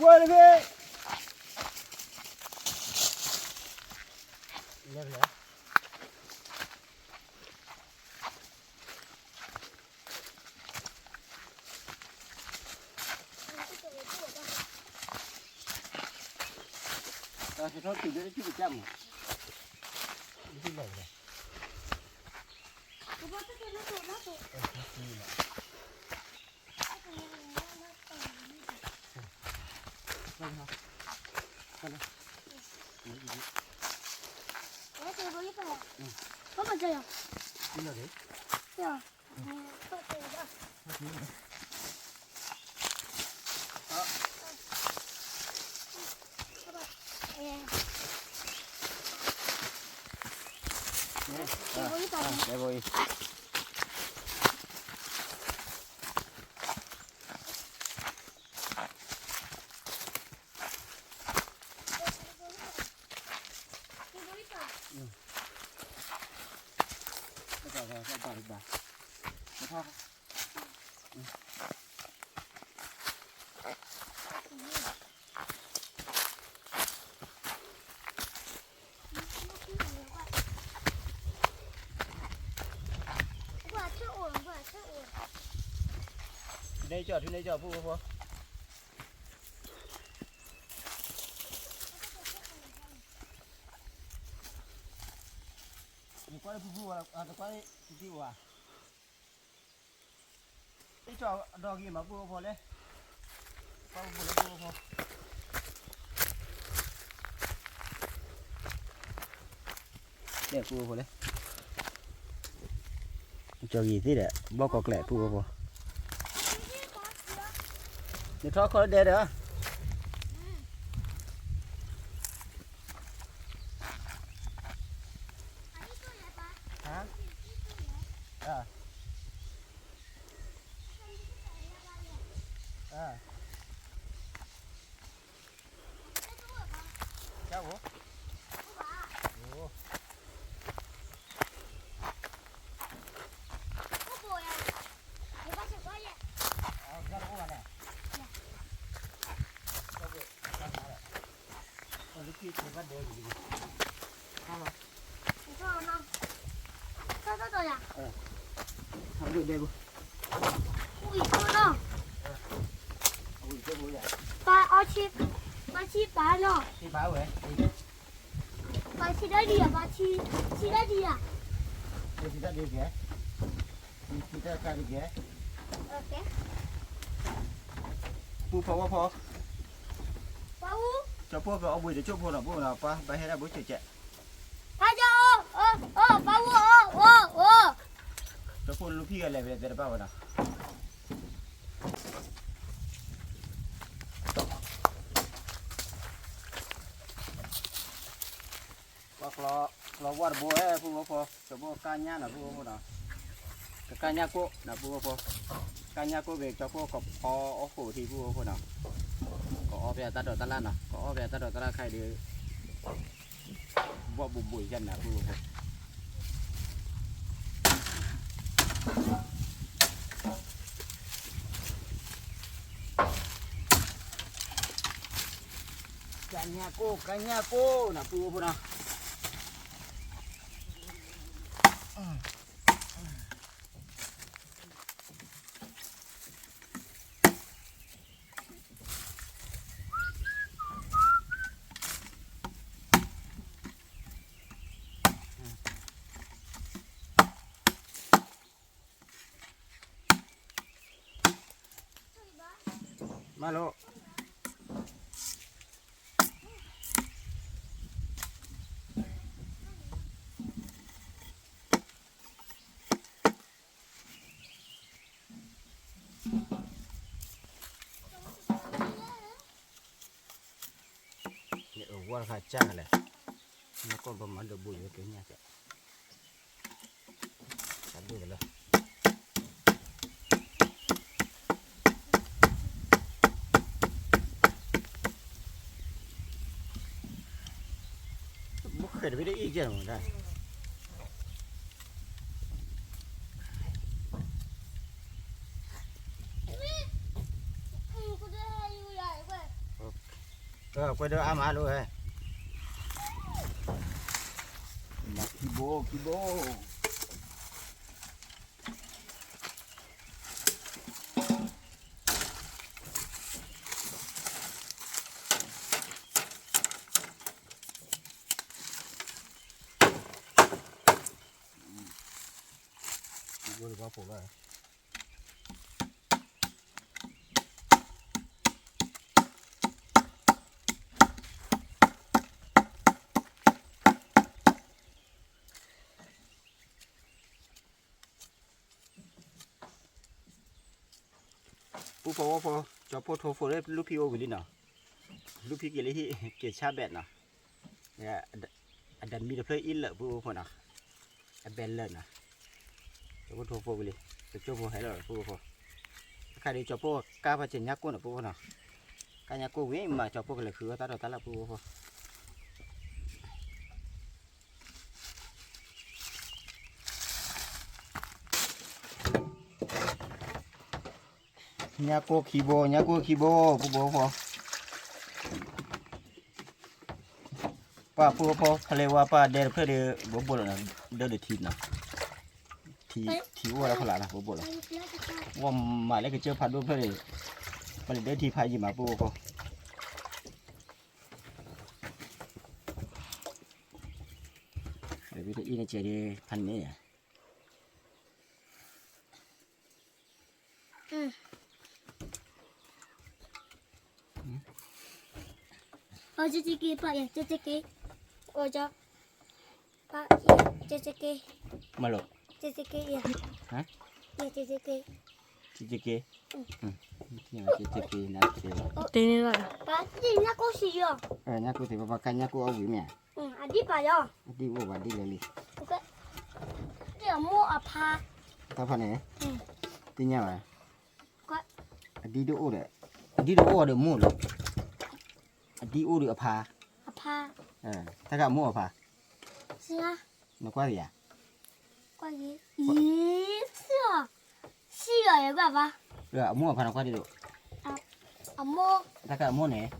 ဝဲတဖဲ လဲၣ်လဲၣ် တၢ်ကထီၣ်တုၤလၢတၢ်ကစၢ်မး ဒ်လဲၣ်လဲၣ် န့ၢ်ကၠီၣ် ထူန့ၢ်ကၠီၣ် ဖိဖိ နကွၢ်လၢဖုဖုဝဲ တကွၢ်လၢဖုဖုဝဲ အ့ၣ်ကၠီၣ်အဒီဂ့ၤမး ပုၢ်ဖိလဲၣ်, ပှၤဖိလၢပုၢ်ဖိ ဒဲပုၢ်ဖိလဲၣ်, ကၠီဂ့ၤသ့ဒီး ဘီၣ်ကီးကျဲးပုၢ်ဖိ, နထီၣ်ခီၣ်ဒဲဒီး ဟါ တၢ်အိၣ် ပှၤအီဆံ ပှၤဆံပာ်နီၤ, ပှၤဆံဒၣ်ဒံးယၤ, ပှၤဆံဒၣ်ဒံးယၤ, ပှၤဆံဒၣ်ဒံးယၤ, ပှၤဆံဒၣ်ဒံးယၤ, ပူဖီဝီဖီ, ပှၤအူ, ကၠီဖိကအီဘှံးတကၠိၢ်ဖိနီၤ ပူနီၤ ပှၤဘၣ်ဟဲဒၣ်ဘိကၠိၢ်ကဲး ပှၤကၠီ, ပှၤအူ, ပှၤအူ, ကၠီဖိလူၤဖံဂၤလဲၣ် ပတဲတဘၣ်ဝဲနီၤ ပှၤကျီဝါတဘိဝဲ ပုၢ်ဖိ, ကၠီဖိကါညါနီၤ ပုၢ်ဖိနီၤ, ကကါညါကိၣ်နီၤ ပုၢ်ဖိ, ကါညါကိၣ်က့ၤ ကၠီဖိကအီအီၣ်ဃိးထံ ပုၢ်ဖိနီၤ, ကအီၣ်ဖဲအတၢ်ဒိးတၢ်လၣ်နီၤ, ကအီၣ်ဖဲအတၢ်ဒိးတၢ်လၣ်ခါအံၤဒီး ဘီၣ်ဘိးဘိးယဲၢ်နၤ ပုၢ်ဖိ ကါညါကိၣ် ကါညါကိၣ်နီၤ ပုၢ်ဖိနီၤ, မၤလိ ယအဝဲခါကၢ်လဲၣ်, နကီၢ်ဘၣ်မၤဒိးဘိယိၤက့ၤညၣ်ကဲး, တၢ်ဒိၣ်တလၢ, ဘိၣ်ဃဲးတဘ့ၣ်တအံၣ်ကဲးမးတၢ်, အ ကွဲဒၢအါမးလိၤဝဲ, ခံဘိ ခံဘိ. ပူဖိဝီဖိ, ကၠီဖိထိဖိလၢလူၢ်ဖံးအိၣ်ဝံၤလံနီၤ, လူၢ်ဖံးက့ၤလၢဟံၣ် က့ၤဆါဘဲၣ်နီၤ, အဒၣ်မံတဖျၢၣ်အံၤလၢာ်ပူဖိနီၤ, အဘဲၣ်လၢာ်နီၤ, ကၠီဖိထိဖိဝံၤလံ, ကၠီဖိဟဲလီၤပူဖိ, အခါဒီးကၠီဖိကါပှၤစၢညါကိၢ်နီၤပူဖိနီၤ, ကါညါကိၢ်ဝံၤမးကၠီဖိကလဲၤဃုအီၣ်တၢ်ဒီးတၢ်လၢပူဖိဖိ ညါကိၢ်ခံဘိ ညါကိၢ်ခံဘိ ပူဖိဖိ, ပှၤပူဖိ ဖလဲဝါပှၤဒဲတဖျၢၣ်ဒီး ဘိဘိလီၤနီၤ, ဒၢဒီးထံနီၤ, ထံအိၣ်ဝဲဒၣ်ဖီလာ်နီၤ ဘိဘိလီၤ, ဝဲမၤလၢကစၢၢ်ဖးဒိၣ်ဖျၢၣ်ဒီး, ပှၤလၢဒၢထံဖးယံာ်မးပူဖိဖိ, ဝံၤတအံၤန့ၣ်ကဲဒီးဖးန့ၣ် အီ ကကက့ ပၢ်ယၤ ကကက့ အီ က ပၢ်ယၤ ကကက့ မၤလိာ် ကကက့ ယၤ ကကက့ ကကက့ ကကက့ နက့ တန့ၢ်ဘၣ် ပၢ်ညါကိၢ်စံယီၤ ညါကိၢ်သ့ၣ် ပပှၤကါညါကိၢ်အီၣ်ဝံၤမ့ၢ်ဧါ အဒံၣ်ပာ်ယီၤ အဒံၣ်အိၣ်ဘၣ်ဒံၣ်လဲၣ်လံ အမိၢ်အဖါ တၢ်ဖါန့ၣ် သ့ၣ်ညါဘၣ် အဒံၣ်တအိၣ်ဒီး အဒံၣ်တအိၣ်ဒီးမိၢ်လီၤ အဒံၣ်အိၣ်ဒီးအဖါ အဖါ တၢ်ခါအမိၢ်အဖါ နကွၢ်က့ၤယၤ ကွၢ်က့ၤ ယံၤ စံၣ်အီၤ စံၣ်အီၤယကွၢ်ဘၣ် အမိၢ်အဖါနကွၢ်ဒံးဒိၣ် အမိၢ် တၢ်ခါအမိၢ်န့ၣ်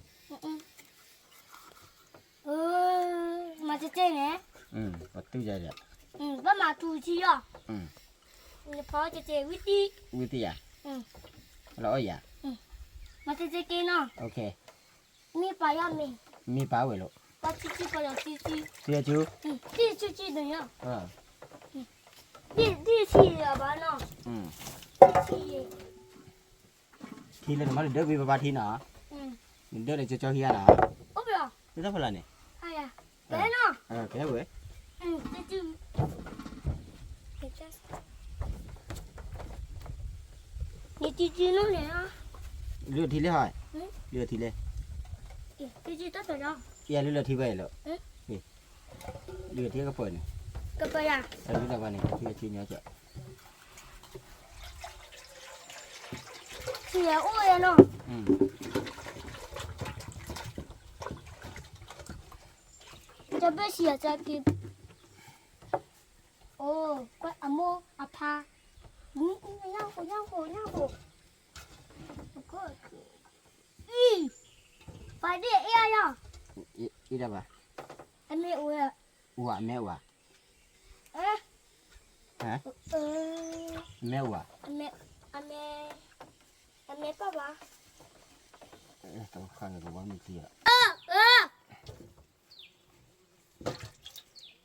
မၤတကဲန့ၣ် ပတုၢ်ယၤယၤ ဘၣ်မၤတူၤထံယီၤ နဖီကကဲဝံၤတံၢ် ဝံၤတံၢ်ယၤ လီၤအီၣ်ယၤ မၤတကဲက့ၤနီၤ မ့ၢ်ပာ်ယီၤမ့ၢ် မ့ၢ်ပာ်ဝဲလီၤ ပှၤထံထံပှၤယီၤထံထံ ထံထံ ထံထံန့ၣ်ယီၤ ဒ်ထံယၤဘၣ်နီၤ ဒ်ထံယၤ ထံလၢနမၤလၢဒၢဝံၤပပၢ်ထံနီၤ နဒၢဒီးကၠီကၠီဟံးဧါနီၤ အိၣ်ဖဲလဲၣ် လၢတၢ်ဖီလာ်န့ၣ် ကဲနီၤ ကဲဝဲ နတံၤတံၤနီၤန့ၣ် လုၢ်ထံလၢဟီ လုၢ်ထံလၢ ယလုၢ်လၢထံဝဲလီၤ လုၢ်ထံကပၢၢ်န့ၣ် ကပၢၢ်ယၤ တၢ်လုၢ်လၢဘၣ်န့ၣ် ထံဝဲထံညီကၠီ ထံအိၣ်ယနီၤ ကဘၢၣ်ဆံယၤကက့ၤ အိၣ် ကွၢ်အမိၢ်အဖါ ညၣ်ဃိညၣ်ဃိညၣ်ဃိ အံၤ ပှၤဒ်အ့ၣ်အါယီၤ အ့ၣ်ဒၣ်ဘၣ် အမ့ၢ်အိၣ်ဝဲ အိၣ်ဝဲ အမဲအိၣ်ဝဲ အမဲအိၣ်ဝဲ အမဲ အမဲ အမဲပၢ်ဘၣ် တၢ်ဝဲ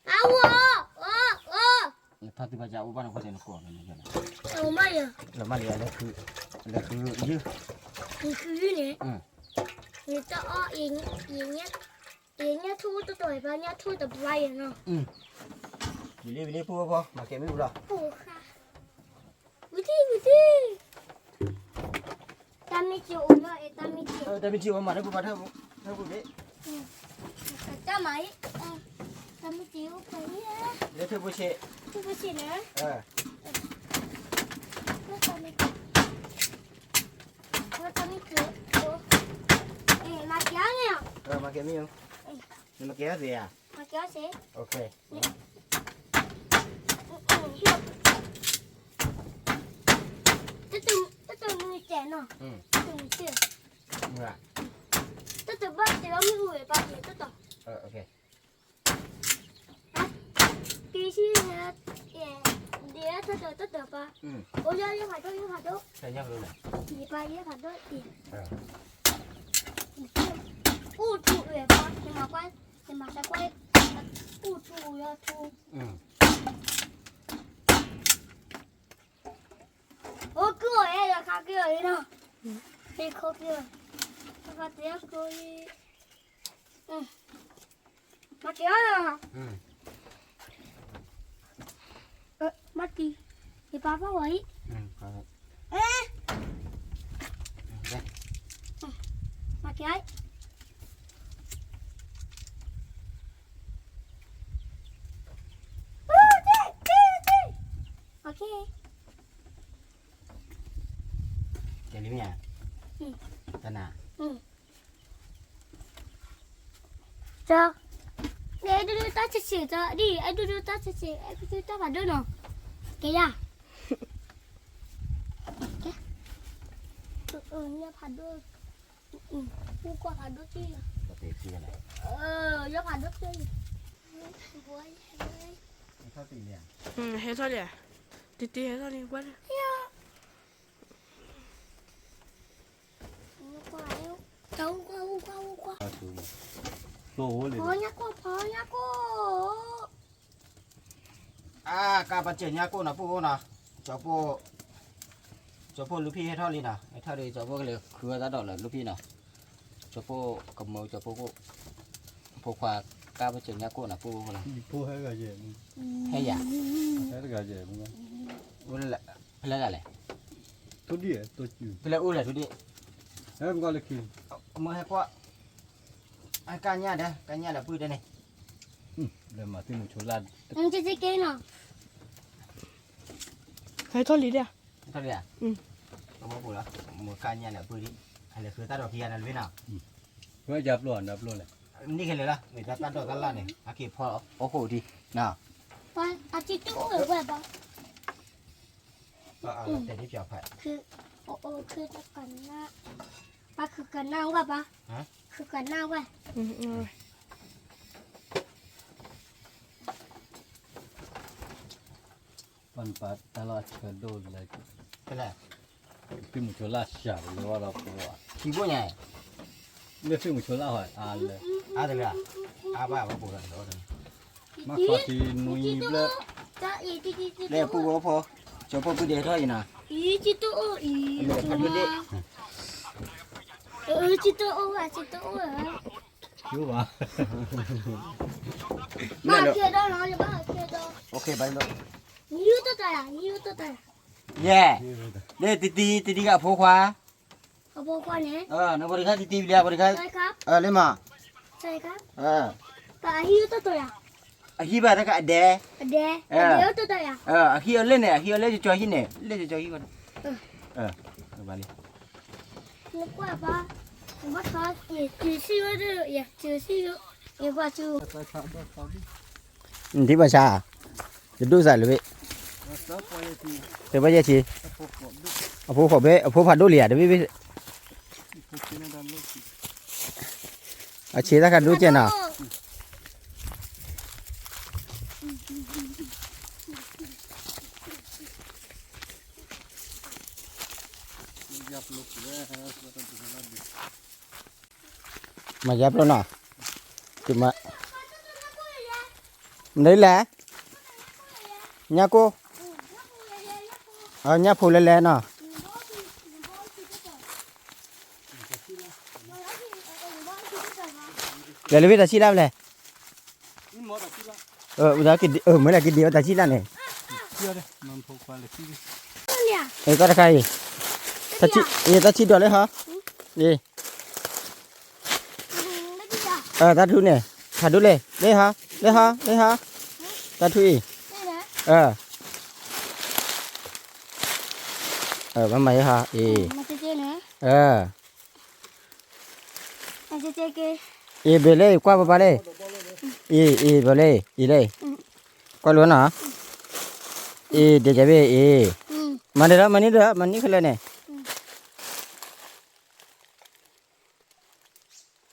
အဝဲ နဖါတံၢ်ဖါကၠၢ်အိၣ်ဘၣ်နဃိသဲးနကိးန့ၣ် လီၤမၢ်လံ လီၤမၢ်လံ လဲၤဃု လဲၤဃုယုၢ် ယဃုယုၢ်န့ၣ် ယတအီၣ် ယညၣ်ထူၣ်တတီၤဘၣ် ညၣ်ထူၣ်တဘျါယဲနီၤ ဝံၤလံ ဝံၤလံ ဖိဖိ မၤကဲမ့ၣ်အူလီၤ ဖိဃါ ဝံၤထံ ဝံၤထံ တၢ်မ့ၢ်က့ၤအိၣ်လီၤ အဲ တၢ်မ့ၢ်က့ၤ တၢ်မ့ၢ်က့ၤအိၣ်မး ထၢပူၤဘၣ် ထၢပူၤဘၣ် တၢ်မၤအံၤ တၢ်မ့ၢ်က့ၤအိၣ်ဖဲအံၤ လၢထၢပူၤဆ့း ထၢပူၤဆ့းန့ၣ် တၢ်မ့ၢ်က့ၤ မၤကဲန့ၣ် မၤကဲမ့ၢ် နမၤကဲသ့ဧါ မၤကဲစ့ တၢ်တမုာ်တဲာ်နီၤ တၢ်တမုာ်တဲာ် တၢ် တဘၣ်တဲဘၣ်မ့ၣ်အူဝဲပၢ်က့ၤတတီၤ, က့ၤဆံ, ဒ်တတီၤတတီၤပၢ်, အိၣ်ယဲၢ်ဖးဒိၣ်ယဲၢ်ဖးဒိၣ်, ယပၢ်ယဲၢ်ဖးဒိၣ်, အိၣ်ထူဝဲပၢ်, ယမၤကွၢ်, ယမၤစၢၤကွၢ်, အိၣ်ထူယဲၢ်ထူ အိၣ်က့ၤအီၤအဲၣ်ဒီးခါက့ၤအီၤအံၤနီၤ, မ့ၢ်ခိၣ်က့ၤအီၤ, ပကတဲအကျိအံၤ, မၤက့ၤအီၤ, မၤက့ၤ, ယပၢ်ဖီၣ်ဝဲအံၤ, မၤက့ၤအီၤ, ကဲလံမ့ၢ်ဧါ, တနၤ, ကဲ, အဲၣ်ဒိးဒိးတၢ်ဆံးဆံးကဲ, ဒ်အဲၣ်ဒိးဒိးတၢ်ဆံးဆံး, အဲၣ်ဒိးဒိးတၢ်ဖးဒိၣ်နီၤ, ကဲယၤ, ကဲ, ညၣ်ဖးဒိၣ်, အူကွၢ်ဖးဒိၣ်တံၢ်, ညၣ်ဖးဒိၣ်တံၢ်, ဟဲထီၣ်လံ, တံတံဟဲထီၣ်လံ, ကွၢ်လၢ အါ ကါပစၢၢ်ညါကိၣ်နီၤ ပုၢ်အိၣ်နီၤ, ကၠီၤဖိလူၤဖံးဟဲထီၣ်လံနီၤ, ဟဲထီၣ်လံ ကၠီၤဖိကလဲၤဃုဝဲတၢ်ဒီးလၢလူၤဖံးနီၤ, ကၠီၤဖိကမၢကၠီၤဖိကိၣ်, ဖိခွါကါပစၢၢ်ညါကိၣ်နီၤ ပုၢ်အိၣ်နီၤ, ဟဲယၤ, ဖဲလဲၣ်ဂၤလဲၣ်, ဖဲလဲၣ်အိၣ်လဲၣ်ထူဒံး, မ့ၢ်ဟဲကွၢ် အကါညၣ်ဒီး ကါညၣ်လၢပုၢ်ဒီးန့ၣ်, လၢမၤသ့ၣ်မုၤဆိလၢ်, ဟဲထီၣ်လံဒီး, ဟဲထီၣ်လံဧါ, မ့ၢ်ကါညၣ်လၢပုၢ်ဒံး, ဟဲလဲၤဃုတၢ်ဒီးခံဂၤန့ၣ်တဘ့ၣ်နီၤ, ဝဲယါပျိၢ်နါပျိၢ်လဲၣ်, န့ၣ်ကလဲၤလီၤ မ့ၢ်တၢ်တၢ်ဒိးတၢ်လၢ်န့ၣ် အက့ၤဖီအီၣ်ဃိၣ်ဒံး, အက့ၤတအိၣ်ဝဲဘၣ် တဲဒ်ဖျါဖး, ပၢ်ခုကနၣ်ဝဲပၢ်, ခုကနၣ်ဝဲ, ပၢ်နပၢ်တၢ်လီၢ်အဆၢဒိၣ်လဲၣ်, ဖဲလဲၣ်, သ့ၣ်မုၤဆိလၢ်စှၤတလၢဘၣ်ဒီးပှၤ, ထံဘိညါ, လၢသ့ၣ်မုၤဆိလၢ်ဟီအါလဲၣ်, အါတလၢ, အါဘၣ်ဝဲပှၤဒီး မၤခီၣ်ထံနွံဘျဲၣ်, လၢပူၤဝဲဖိ, ကၠီၤဖိပုၢ်ဒဲးထီၣ်အံၤနီၤ, အမဲာ်ဖးဒိၣ်ဒ့ၣ်, ယိဘၣ်, ဘၣ်ကဲဒီးလီၤ, ယဘၣ်ကဲဒီး, ယိတတၢ်ယၤ, ယိတတၢ်ယၤ, ယဲ, လၢတံတံ, တံတံကအဖိခွါ အဖိခွါန့ၣ်, နဝီတခါတံတံဝံၤလံ, ဝီတခါ, လၢမး, အဟံၣ်တတီၤယၤ, အဟံၣ်ဘၣ်တခါအဒဲ, အဒဲ, အဟံၣ်အီၤလၢန့ၣ်, အဟံၣ်အီၤလၢကၠီၤဟံၣ်န့ၣ်, လၢကၠီၤဟံၣ်, ဘၣ်လံ, နကွၢ်ဘၣ်, နစံးဝဲဒၣ်, ယစံး, ယကွၢ်စူ ဒ်ဘၣ်ဆါ, တဒိၣ်စးလၢၤဘ့ၣ်, တဘၣ်ယဲၢ်ဆံ, အဖိဃိးဘ့ၣ်, အဖိဖးဒိၣ်လံဧါ, တဘ့ၣ်ဘ့ၣ်, အဆံးတၢ်ခးဒိၣ်ကဲနီၤ, မၤယါပျိနီၤ, မနုၤလဲၣ်, ညၣ်ကိၢ်, ညၣ်ဖိလဲၤလဲၤနီၤ, လဲၤလၢဝ့ၢ်တၢ်ဆံၣ်လၢ်လဲၣ်, မ့ၢ်လၢကဒံးဝဲတၢ်ဆံၣ်လၢ်န့ၣ်, တၢ်တခါအံၤ, တၢ်ဆံၣ်ဒိးလၢဟီ, တၢ်ထူန့ၣ်, ဖးဒိၣ်လဲၣ်, လၢဟီ, လၢဟီ, လၢဟီ, တၢ်ထူအံၤ, ဘၣ်မၤဟီအံၤ, အံၤဘၣ်လဲၣ်, ကွၢ်ပပၢ်လဲၣ်, အံၤ, အံၤဘၣ်လဲၣ်, အံၤလဲၣ်, ကွၢ်လိနီၤ, အံၤ ဒ်ကဲဘ့ၣ်အံၤ, မၤဒ်ဒီး မၤန့ၢ်ဒီး မၤန့ၢ်ခဲလၢာ်န့ၣ် အ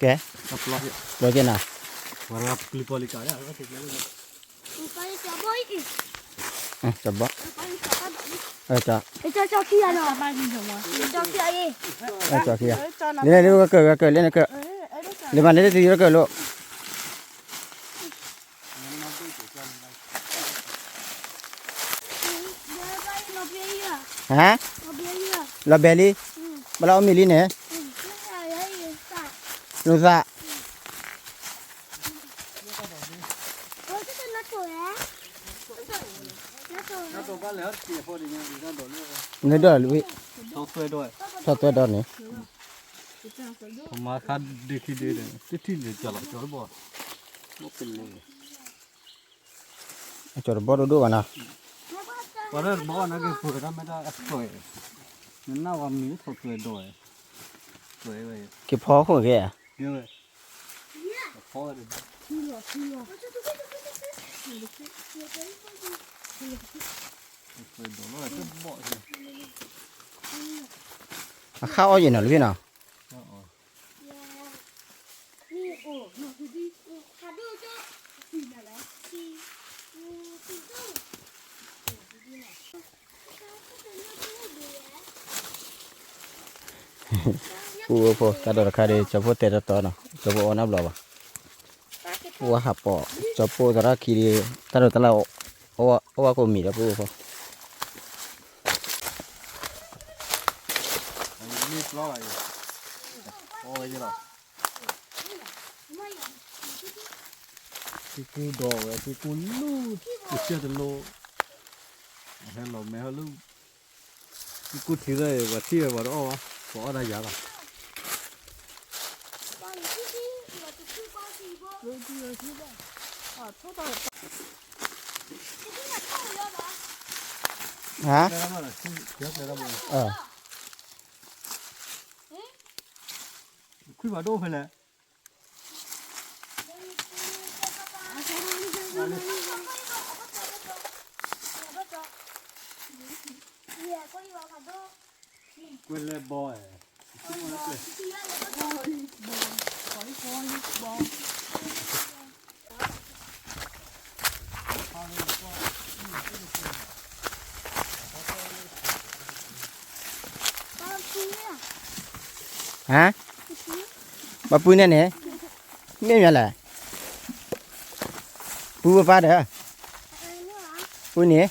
ကဲ, ပျီက့နၤ, ကၠီဘီ, ကၠီခံဂၤ, လၢနကၢၢ် ကၢၢ်လၢနကၢၢ်, လၢမၤန့ၣ်လၢတယံၤကၢၢ်လိာ်, ဟါ, လီၤဘဲလံ, ဘၣ်လီၤအီၣ်မ့ၤလံန့ၣ်, လိာ်သး နဒိၣ်လံ, ထီၣ်သွဲဒီးန့ၣ်, မၤခါဒ့ခံဒ့ဒီး တထံၣ်န့ၣ် ကၠီလီၤကၠီတဘီၣ်, ကၠီတဘီၣ်ဒိၣ်ဒိၣ်ဘၣ်နီၤ, ပှၤလၢတဘီၣ်နာ်က့ၤပှဲၤတၢ်မ့ၢ်တၢ်အသွဲ, နနၢ်ဝဲမံၤထီၣ်သွဲဒီး, သွဲဝဲ, က့ၤဖီခိၣ်က့ၤ, က့ၤဝဲ, ဖီဝဲ, အဃၣ်အီၣ်ယံၤနီၤလၢဖဲနီၤ. ပူဖိ တၢ်ဒိးတခါဒီး ကၠီဖိတဲတီတီနီၤ, ကၠီဖိအီၣ်နၢ်ဘျီဘၣ်, ပူဝဲဟးပိာ်, ကၠီဖိသရၣ်ခံဒီး တၢ်ဒိးတၢ်လၢ် အီၣ်ဝဲကိးမံၤဒီးပူဖိ ကကူဒီးဝဲ ကကူလူၢ် ကစၢၢ်တလိၣ်, ဟဲလီၤမဲဟဲလၢ ကကူထံသၢ ပှၤထံၣ်ဝဲပှၤတအီၣ်ဘၣ်, ပှၤအီၣ်ဒၣ်ယၤလီၤ. ဟါ, ခွံဘၣ်ဒိၣ်ဖဲလဲၣ်. ကွဲလဲဘီ, ဟါ, ဘၣ်ပုၢ်န့ၣ်န့ၣ်, မ့ၢ်မ့ၢ်လဲၣ်, ပုၢ်ပၢ်ဒီး, ပုၢ်န့ၣ်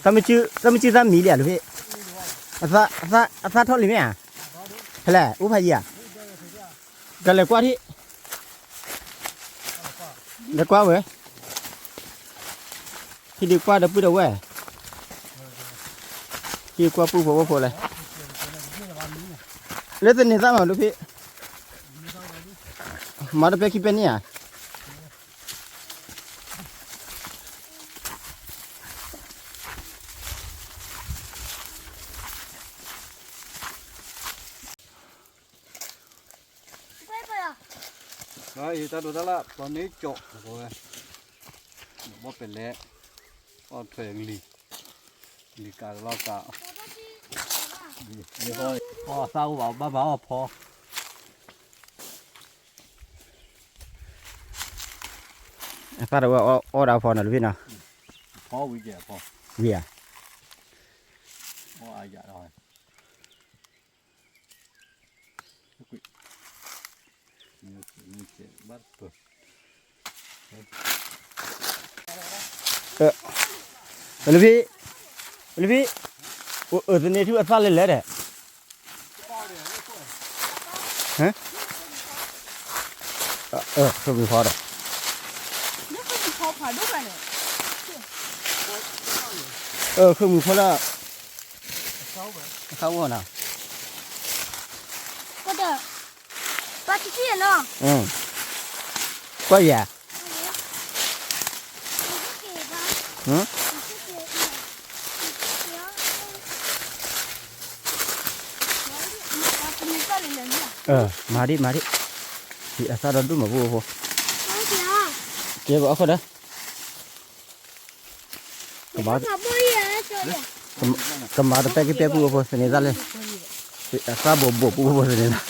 တၢ်မ့ၢ်စုၣ်သၣ်မံၤလံဧါ လၢဖဲ, အသၣ်ထီၣ်လံမ့ၢ်ဧါ, ဖဲလဲၣ် အိၣ်ဖးယံၤဧါ, ကလဲၤကွၢ်ထံၣ်, လဲၤကွၢ်ဝဲ, ဟံၣ်ဒုးကွၢ်ဒီပုၢ်ဒီဝဲၢ်, ဟံၣ်ကွၢ်ပုၢ်ဖိဝဲၢ်ဖိလဲၣ်, လၢသန့ၤသၣ်မးလၢဖဲ, မၤတပဲခံပဲန့ၣ်ဧါ. ယတၢ်ဒိးတၢ်လၢ် ပှၤန့ၣ်ကၠီၣ်ဝဲ, ဘီပဲလဲၣ်, အီၣ်ထွဲလံၤ, လံၤကးကလီကး, အီၣ်သၣ်အိၣ်ဘၣ် ဘၣ်ဘၣ်အီၣ်ဖီ, အသၣ်တဝဲအီၣ်ဒၣ်ဖီနီၤ လၢဖဲနီၤ, ဖီဝံၤကဲဖီ, ဝံၤဧါ. လၢဖံ, လၢဖံ, အၢ သန့ၤထူအသၣ်လဲၣ်လဲၣ်ဒီး, ဟဲ, အၢ ဃုမုၢ်ဖီဒီး, အၢ ဃုမုၢ်ဖီလၢ အခါဝဲနီၤ, ပှၤတထံၣ်နီၤ, ကွၢ်ယၤ, မၤဒံး မၤဒံး, အသၣ်ဒီဒူၣ်မၤဘူၣ်ဖိ, ကဲပအီၣ်ခိၣ်ဒီး, ကဘၣ်, ကဘၣ် ကမၤတပဲက့ၤပဲပူဖိသန့ၤသၣ်လၢ အသၣ်ဘိးဘိးပူဖိသန့ၤသၣ်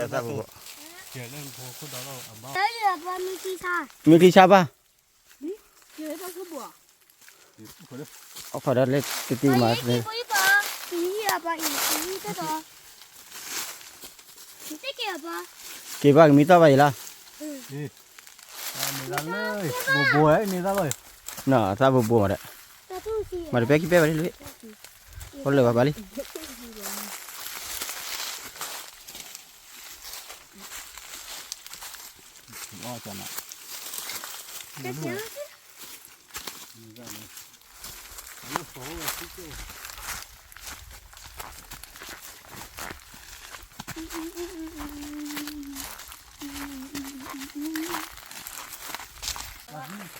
အသၣ်ဘိးဘိး မ့ၢ်ချံဆါဘၣ် အခီဒီးလၢတတံၤမး က့ၤဘၣ်ကမံသီၣ်ဘၣ်အံၤလီၤ အသၣ်ဘိးဘိးမးဒီး မၤတပဲခံပဲဘၣ်လံလၢ အိၣ်လၢၤဘၣ်ဘ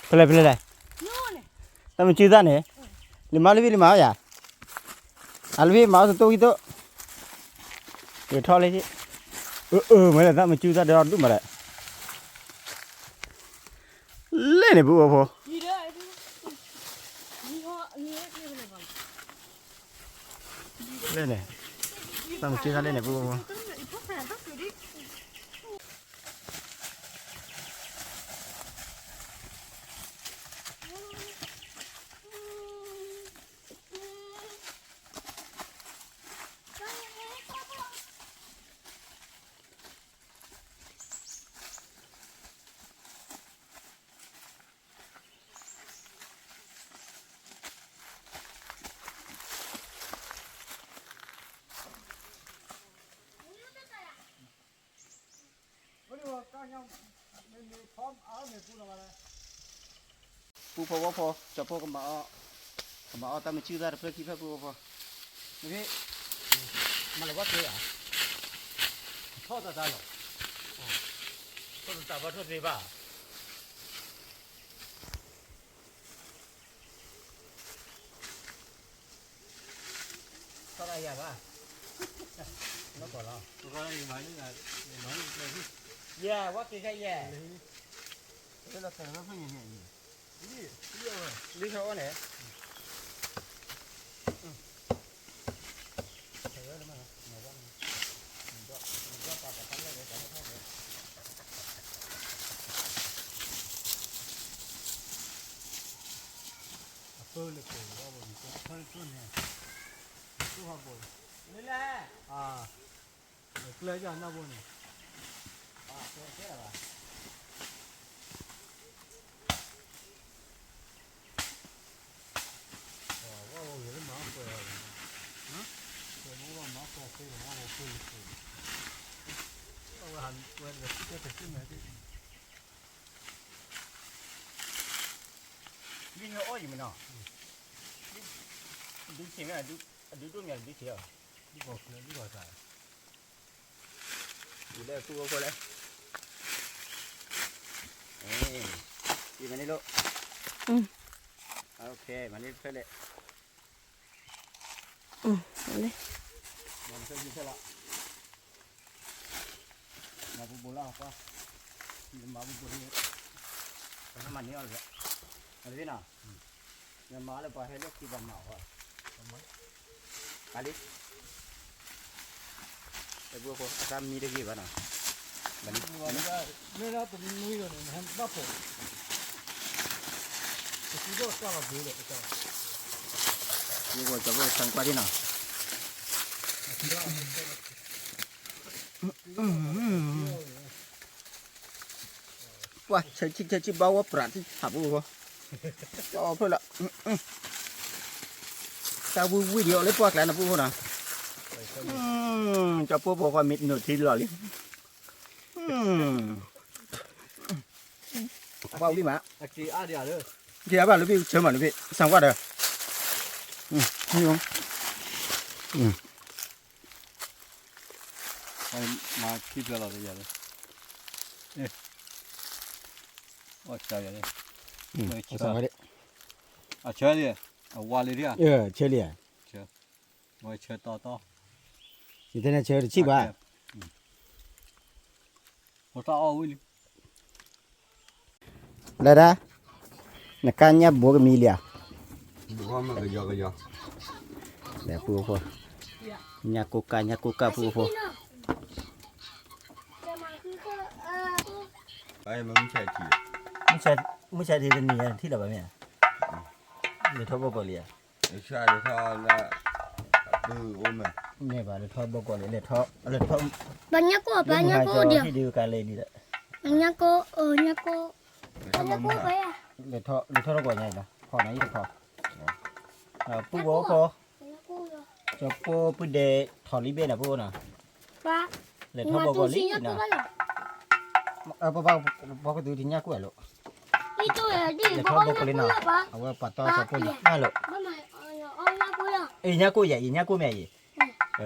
ၣ်လံ ဖဲလဲၣ်ဖဲလဲၣ်လဲၣ် တၢ်မ့ၢ်စုသၣ်န့ၣ် လံမါလံဘံၣ်လံမါယၤ အလံဘံၣ်မၤအီၣ်သတိၣ်ဂံၢ်တိၣ် ယထီၣ်လံ အၢ မ့ၢ်လၢတၢ်မ့ၢ်စုသၣ်ဒီဒူၣ်မးဒီး လဲၣ်န့ၣ် ပုၢ်ဖိ လဲၣ်န့ၣ် တၢ်မ့ၢ်စုသၣ်လဲၣ်န့ၣ် ပုၢ်ဖိ ပုၢ်ဖိဝဲၢ်ဖိ ကၠီဖိကမၤအီၣ် ကမၤအီၣ်တၢ်မ့ၢ်စုသၣ်တဖျၢၣ်ခံဖျၢၣ် ပုၢ်ဖိ မ့ၢ် မၤလၢဘၣ်က့ၤဧါ ထီၣ်တၢ်တၢ်လီၤ ထီၣ်တၢ်ဘၣ်ထီၣ်သ့ဘၣ် ထီၣ်တၢ်ယၤဘၣ် လီၤကီးလီၤ ယဲ ဝဲက့ၤခဲယဲ လၢ လံထီၣ်အိၣ်န့ၣ် အပၢလၢကဲၤဝဲဘိန့ၣ် ကဲၤဖၢလၢကၠိန့ၣ် ကၠိဟီဘိ လၢလဲၣ် အကျဲယၤနၢ်ဘိန့ၣ် အကျဲကဲလၢၤဘၣ် ဝဲဂ့ၤလၢမၤအီၣ်ကွဲးအီၤန့ၣ် ကွဲးမ့ၢ်ဝဲမၤအီၣ်ကွဲးဃ့လီၤ ဝဲဂ့ၤဃ့လၢဃ့ အဝဲဟးကွဲးဒီး စံၣ်တဲၤတဲၤစံၣ်မဲာ်ဒ် ဒ်ညိအီၣ်ယံၤမနီၤ ဒုးဆံးမ့ၢ် အဒုးဒိၣ်မ့ၢ်ဒုးဆံးအီၤ ဒ်ဘီချၢဒ်ဘီသး ယလဲၤသူၣ်အိၣ်ဖိလဲၣ် ယမၤန့ၢ်လိၣ် မၤန့ၢ်တဖျၢၣ်လဲၣ် မၤန့ၢ်တဖျၢၣ်လီၤ မၤဘူးဘူးလီၤကွၢ် မၤဘူးဘူးလီၤ ပမၤန့ၢ်အီၤလီၤ အသ့နီၤ မၤလၢပှၤဟဲလၢခံပှၤမၤအီၤ အလံ တဘိဖိ အတၢ်မံတဂ့ၤဘၣ်နီၤ ဘၣ်လံ မ့ၢ်ဒၣ်တနွံဒီးန့ၣ် နဟဲဘၣ်ဖိး တသံဒီးကွၢ်လီၤဘ့ဒီး တဘိဖိ တဘိဖိ ဆၢကွၢ်ဒ်နီၤ ပှၤဆဲးဆံဆဲးဆံဘၣ်ဝဲပြးထံဆးပူဖိ ကၠီဖျၢၣ်လီၤ တၢ်ဝံၣ်ဝံၣ်ဒံးအီၤလၢပှၢ်ကျါနပူဖိနီၤ ကၠီဖိဖိခွါမ့ၢ်နိးထံလီၤလံ ပှၤဝံၣ်မး က့ၤအဘၣ်လၢဘ့ၣ်ဆၢမးလၢဘ့ၣ် ဆၢကွၢ်ဒီး မၤခံဖျၢၣ်လီၤတယၤလၢ အီၣ်ဆၢယၤလၢ အဆၢလံ အဝါလံဒ်ဧါ ဆၢလံ ဝဲဆၢတီတီ ယတဲန့ၣ်ဆၢတဆံၣ်ဘၣ် ဟိတၢ်အီၣ်ဝံၣ်လံ လၢဒၣ် နကါညၣ်ဘိကမံလံဧါ, လဲၤပူဖိ, ညၣ်ကိၢ်ကၢ် ညၣ်ကိၢ်ကၢ်ပူဖိ, မုၢ်ဆါတနံၤထံၣ်လၢၤဘၣ်မ့ၢ်ဧါ, လဲၤထီၣ်ဘီကီးလံဧါ, မ့ၢ်ဘၣ်လဲၤထီၣ်ဘီကီးလံ, လဲၤထီၣ်, လဲၤထီၣ်, ညၣ်ကိၢ်ပှၤ ညၣ်ကိၢ်ဒီး, ညၣ်ကိၢ်, ညၣ်ကိၢ်, ညၣ်ကိၢ်ပှၤ, လဲၤထီၣ်တကီးညါအံၤလီၤ, ဖီနၤအံၤတဖီ, ပုၢ်ဖိဖိ, ကၠီၤပိၢ်ပုၢ်ဒဲးထီၣ်လံဘ့ၣ်နၤပူဖိနီၤ, လဲၤထီၣ်ဘီကီးလံနီၤ, ပှၤကသူထံညၣ်ကိၢ်ယၤလိၤ, လဲၤထီၣ်ဘီကီးလံနီၤ, အဝဲပှၤတီကၠီၤပိၢ်လံနၤလိၤ, အ့ၣ်ညၣ်ကိၢ်ယၤ အ့ၣ်ညၣ်ကိၢ်မ့ၢ်အံ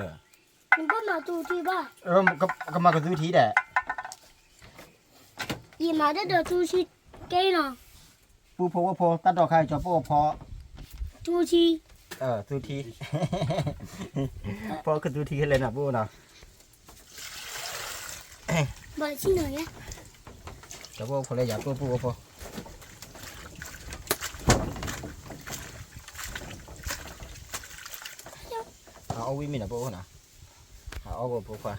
ၤ, ကမၤကသူထံဒီး, ယမၤတဒီးသူထံကဲနီၤ, ပူဖိဝဲဖိ တၢ်ဒီခါအံၤ ကၠီၤပိၢ်အဖီ, သူထံ, သူထံ, ဖီကသူထံခဲလၢာ်နီၤ ပူဖိနီၤ, ကၠီၤပိၢ်အဖီလၢယၤပူဖိဝဲဖိ အအီၣ်ဝံၣ်မ့ၢ်နီၤ ပအိၣ်နီၤ, အအီၣ်ကဖိခွါ,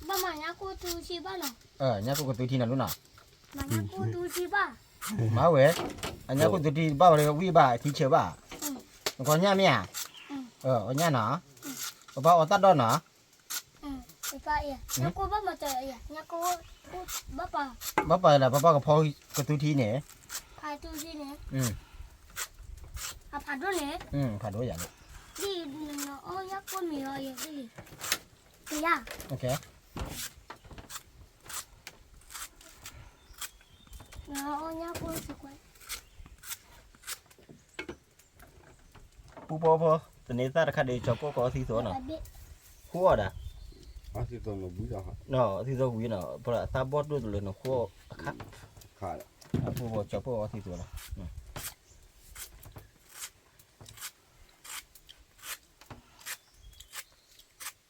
ဘၣ်မၤညၣ်ကိၢ်သူထံဘၣ်နီၤ, ညၣ်ကိၢ်ကသူထံနီၤလူနီၤ, မၤညၣ်ကိၢ်သူထံဘၣ်, မၤဝဲ, အညၣ်ကိၢ်သူထံဘၣ်ဝဲဝံၣ်ဘၣ်ထံဆၢဘၣ်, နကအီၣ်ညၣ်မ့ၢ်ဧါ, အီၣ်ညၣ်နီၤ, ပဘၣ်အီၣ်တၢ်ဒီနီၤ ဘၣ်ပာ်လၢ ပဘၣ်ကဖီကသူထံန့ၣ်, ဖးဒိၣ်ယၤန့ၣ်, ပူဖိဖိ, သန့ၤသၣ်တခါဒီး ကၠီၤပိၢ်ကအီသံသိးနီၤ, ဃိအီၣ်ဒၣ်, အသံသိးဝံၤနီၤ, အသံသိးဝံၤနီၤ, ပှၤအသၣ်ဘီၣ်ဒိၣ်တလၢနဃိအခါ, အပူဖိကၠီၤပိၢ်အီသံသိးလ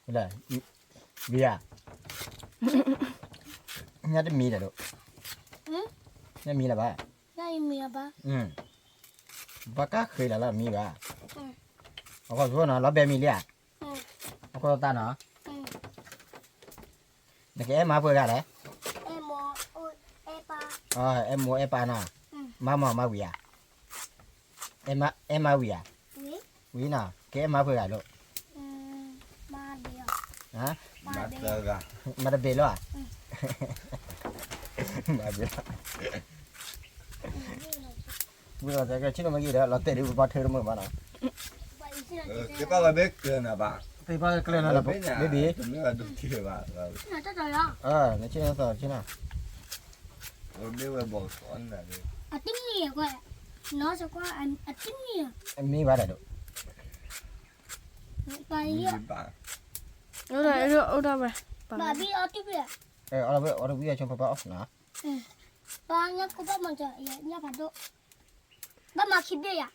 ီၤ, လၢ, ဘံယၤ, ညၣ်တမံၤဒီး, ညၣ်မံၤလၢၤဘၣ်, ဘၣ်ကါဃ့လၢ်လၢမံၤဘၣ်, အဃိသ့ၣ်နီၤ လီၤဘဲမံၤလံဧါ, အဃိသတးနီၤ, နကအဲၣ်မါပှဲၤဂၤလဲၣ်, အဲၣ်မိၢ်အဲၣ်ပၢ်နီၤ, မါမၤမါဝံၤဧါ, အဲၣ်မါဝံၤဧါ, ဝံၤနီၤ ကအဲၣ်မါပှဲၤဂၤလိၤ, မါတဘ့ၣ်လီၤဧါ, မါတဘ့ၣ်လီၤ, ဝံၤလီၤတဲကဲဆ့ၣ်နီၤမ့ၢ်ဂ့ၤဒီး လီၤတဲာ်ဒုးပဘၣ်ထၢတမုာ်မးနီၤ, သ့ၣ်ပၣ်ဝဲဘ့ၣ်ကျၢၤနၤဘၣ်, ဘ့ၣ်ဘ့ၣ်, နဆ့ၣ်နီၤသီဆ့ၣ်နီၤ, အမ့ၢ်ဘၣ်ဒၣ်ဒိး, အိၣ်ဒၣ်ဝဲ, အီၣ်ဝဲအီၣ်တဝံၣ်အဆိပပၢ်အီၣ်နီၤ, ပှၤညၣ်ကိၢ်ဘၣ်မၤစၢၤယၤ ညၣ်ဖးဒိၣ်, ဘၣ်မၤခံဘ့ၣ်ယၤ,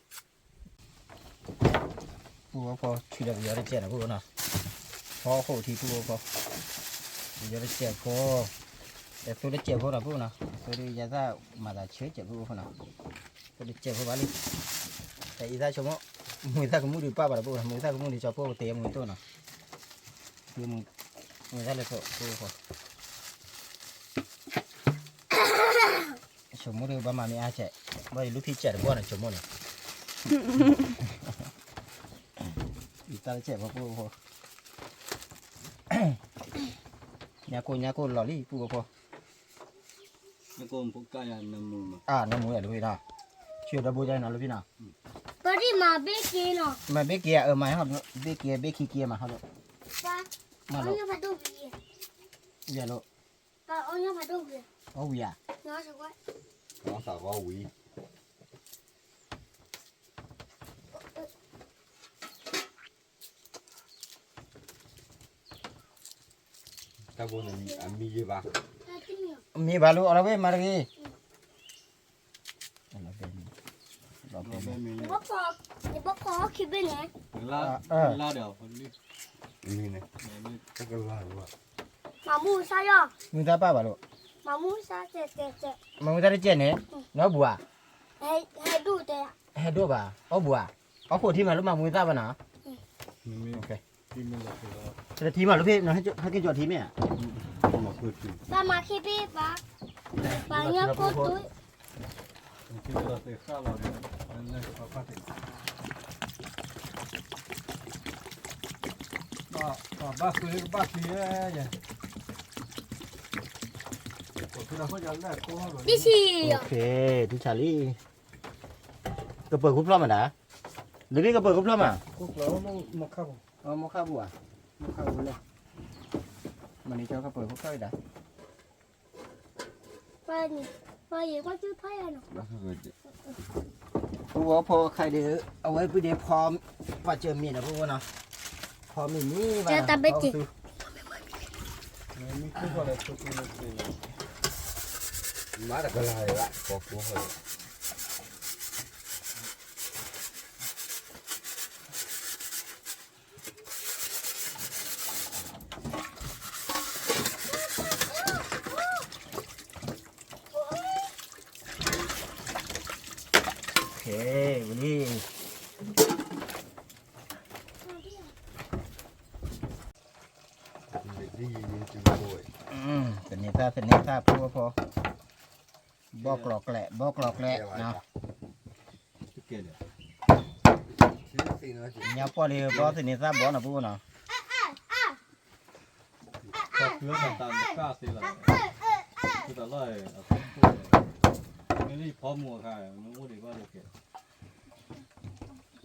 ပူဖိဖိ ဆံးဒီးပယီၤတစဲးနီၤ ပူဖိနီၤ, ဖီခိၣ်ထံပူဖိဖိ, ပယီၤတစဲးဖိ, တသိတစဲးဖိနီၤ ပူဖိနီၤ, သိဒုးယၤသၣ်မၤသးဆၢစဲးပူဖိနီၤ, သိတစဲးဖိဘၣ်လံ, တအံၤသၣ်ဆိကမိၣ်, မုၢ်သၣ်ကမူၣ်ဒုးပၣ်ဘၣ်ဒီးပူဖိနီၤ, မုၢ်သၣ်ကမူၣ်ဒုးကၠီၤပိၢ်ကတဲမုၢ်တိၢ်နီၤ, မုၢ်သၣ်လၢသိပူဖိ ဆိကမိၣ်ဒီးဘၣ်မၤမ့ၢ်အါစဲး, ဘၣ်ယလူၢ်ဖံးစဲးတဘီၣ်န့ၣ် ဆိကမိၣ်န့ၣ်, ယတၢ်လၢစဲးဖိပူဖိ, ညၣ်ကိၢ်ညၣ်ကိၢ်လီၤလံပူဖိဖိ, နမူယၤလၢဖံနီၤ, ဆံးဒီးဘိယါနီၤလၢဖံနီၤ, မၤဘ့ၣ်က့ၤ, မၤဘ့ၣ်က့ၤ, ဘ့ၣ်က့ၤဘ့ၣ်ခံက့ၤမၤဟီဒီး, မၤလိာ်, ယၤလိာ်, အီၣ်ဝံၤဧါ, အီၣ်သးဝံၤ တၢ်ဘိန့ၣ် အမံၤယံၤဘၣ်, မံၤဘၣ်လၢအီၤလီၤဝဲမၤတဂ့ၤ, ယဘီခိၣ်ခံဘ့ၣ်န့ၣ်, လါဒီး, မံၤန့ၣ်, တကလါလီၤ, မၤမူစါယီၤ, မုၢ်သၣ်ပၢ်ဘၣ်လိာ်, မၤမူသၣ်တကဲးန့ၣ်, နီၢ်ဘူဧါ, ဟဲဒိၣ်ဘၣ်, အီၣ်ဘူဧါ, အီၣ်ခိၣ်ထံမးလၢမၤမူသၣ်ဘၣ်နီၤ, တထံမးလၢဖဲ ဟဲက့ၤကၠီထံမ့ၢ်ဧါ, ပှၤမၤခ့ဖ့ပှၤ, ပှၤညါခိၣ်တူၢ် တဆံ, ထံဆးလံ, ကပၢၤခိၣ်ဖျီၣ်မးဒၣ်, လၢဘ့ၣ်ကပၢၤခိၣ်ဖျီၣ်မး, မီခါဘူဧါ, မီခါဘူလဲၣ်, မၤန့ၢ်ကၠီကပၢၤခိၣ်ဖျီၣ်ဒၣ် ပူဝဲဖိခါဒီး အဝဲပဒ့ဖီ ပှၤစၢၤမ့ၢ်ဒီးပူဝဲနီၤ, ဖီမ့ၢ်မံဘၣ်, မၤတကလၤဘၣ်, ဝံၤလံ, သန့ၤသၣ်သန့ၤသၣ်ဖိဖိ, ဘီကျိၤကျဲး ဘီကျိၤကျဲးနီၤ, ညါပှၢ်လံ ဘီသန့ၤသၣ်ဘီနီၤ ပူနီၤ, သန့ၤသၣ်အိၣ်ဘၣ်ယဒုးလၢဖဲ, လၢခံဟဲဒံးအီၣ်မးမးဒီး, တဘျီ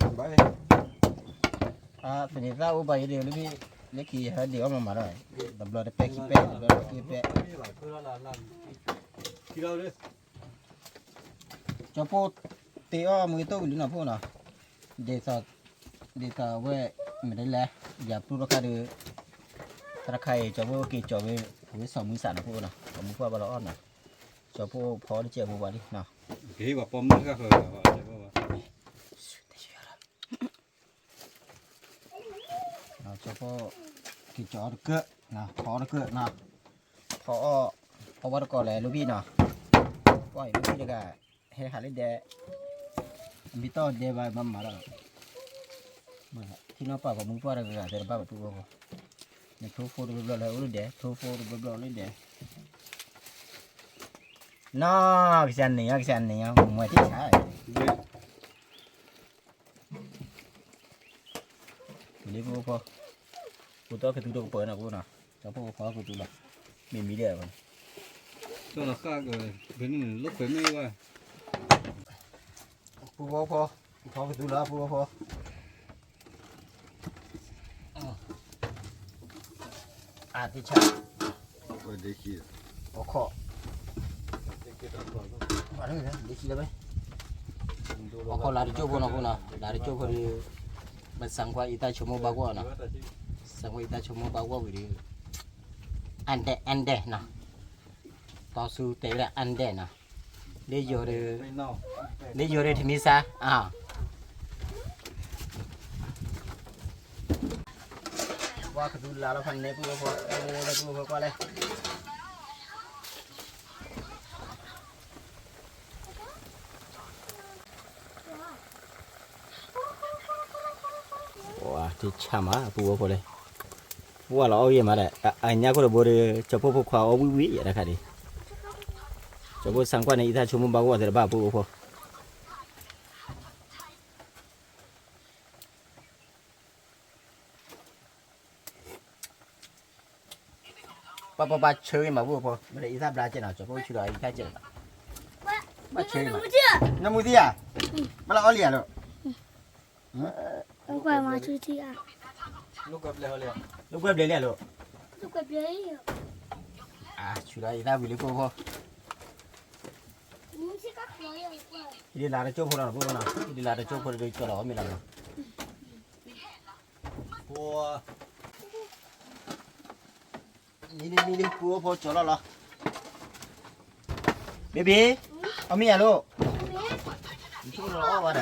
တပဲခံပဲ တဘျီတပဲခံပဲ, ကၠီဖိတ့အီၣ်မူတ့ၢ်ဝံၤလံနီၤ ဖိနီၤ, ဒ်သိး, ဒ်သိးအဝဲ, မ့ၢ်တလဲၣ်, ယၤပျူတခါဒီး, တၢ်တခါအံၤ ကၠီဖိက့ၤကၠီဝဲ, ဝဲစီၤမုၢ်စးနီၤ ဖိနီၤ, စီၤမုၢ်ပှၢ်ဘၣ်လီၤအီၣ်နီၤ, ကၠီဖိဖီတကဲးဖိဘၣ်လံနီၤ, ကဟ့ၣ်ပှၤပိာ်မုၣ်တဂၤဃီ, ကၠီဖိ, ကၠီဖိ, က့ၤကၠီအီၣ်တကၢၢ်, ဖီအီၣ်တကၢၢ်နီၤ, ဖီအီၣ်, ဖီဝဲတကိးလဲၣ် လူဘံၣ်နီၤ, ပှၤအံၤလူဘံၣ်တဂၤ, ဟဲဟးလၢဒဲး, မ့ၢ်တီၢ်ဒဲးဘၣ်မၤမၤဒီး, ထံနီၤပာ်ပှၤမူပှၢ်တဂၤသ့ၣ်တဘၣ်ပတူၢ်အီၤ, နထိဖိတဘျီဘျီလၢအိၣ်လၢဒဲး ထိဖိတဘျီဘျီအိၣ်လၢဒဲး, နီၤ, ကစၢ်န့ၣ်ညါ ကစၢ်န့ၣ်ညါ မွဲၤတ့ၢ်ဆါ လ့ဖိဖိ, ပူတီၢ်ကသူတကပၢၤနီၤ ပူနီၤ, ကၠီဖိဖီကသူလီၤ, မ့ၢ်မံဒဲး, ကၠီလီၤဃၣ်က, ဖဲန့ၣ်လိာ်ကွဲမ့ၢ်ဝဲ, ပူဖိဖိ, ဖီကသူလီၤ ပူဖိဖိ, အတဆါ, အခီၣ်, ဒ့ခံလၢ, အခီၣ်လါတကၠိၢ်ဖိနီၤ ဖိနီၤ, လါတကၠိၢ်ဖိဒီး, ပစံးကွၢ်အံသၣ်ဆိကမိၣ်ဘၣ်ကွၢ်နီၤ, စံးကွၢ်အံသၣ်ဆိကမိၣ်ဘၣ်ကွၢ်ဝံၤဒီး, အါဒဲး အါဒဲးနီၤ, တီဆူတဲဝဲဒၣ်အါဒဲးနီၤ, လၢယိၤဒီး, လၢယိၤဒီးထမံၤစါ, ကွၢ်ကသူလါလီၤဖးနဲ ပုၢ်ဖိဖိ, လၢပုၢ်ဖိကွၢ်လဲၣ်. ပှၤထံဆးမး ပုၢ်ဖိဖိလဲၣ်, ပှၤလီၤအီၣ်ဂ့ၤမးဒီး အညၣ်ခိၣ်တဘိဒီး ကၠီဖိဖိခွါအီၣ်ဝံၣ်ဝံၣ်ယဲတခါဒံး, ကၠီဖိစံးကွၢ်န့ၣ် အံသၣ်ဆိကမိၣ်ဘၣ်ကွၢ်သ့ၣ်တဖၣ် ပုၢ်ဖိဖိ ပၢ်ပၢ်ပၢ်ဆၢဂ့ၤမး ပုၢ်ဖိဖိ, မ့ၢ်ဒီးအံသၣ်ဘျါကဲနီၤ ကၠီဖိဆူဒီးအံသၣ်ကဲနီၤ, ဘၣ်ဆၢဂ့ၤမး, နမူသံဧါ, ဘၣ်လၢအီၣ်လံဧါလိၤ, လိာ်ကွဲဘျဲၣ်လံဧါလိၤ, ဆူဒီးအံသၣ်ဝံၤလံ ပုၢ်ဖိ, ဟံးဒံးလါတကၠိၢ်ဖိလီၤ ပုၢ်ဖိနီၤ, ဟံးဒံးလါတကၠိၢ်ဖိဒီးကၠီလီၤအီၣ်မ့ၤလီၤနီၤ. မံလံ မံလံ ပုၢ်ဖိကၠီလီၤလီၤ. Baby, အီၣ်မ့ၤယၤလိၤ, အီၣ်မ့ၤလီၤ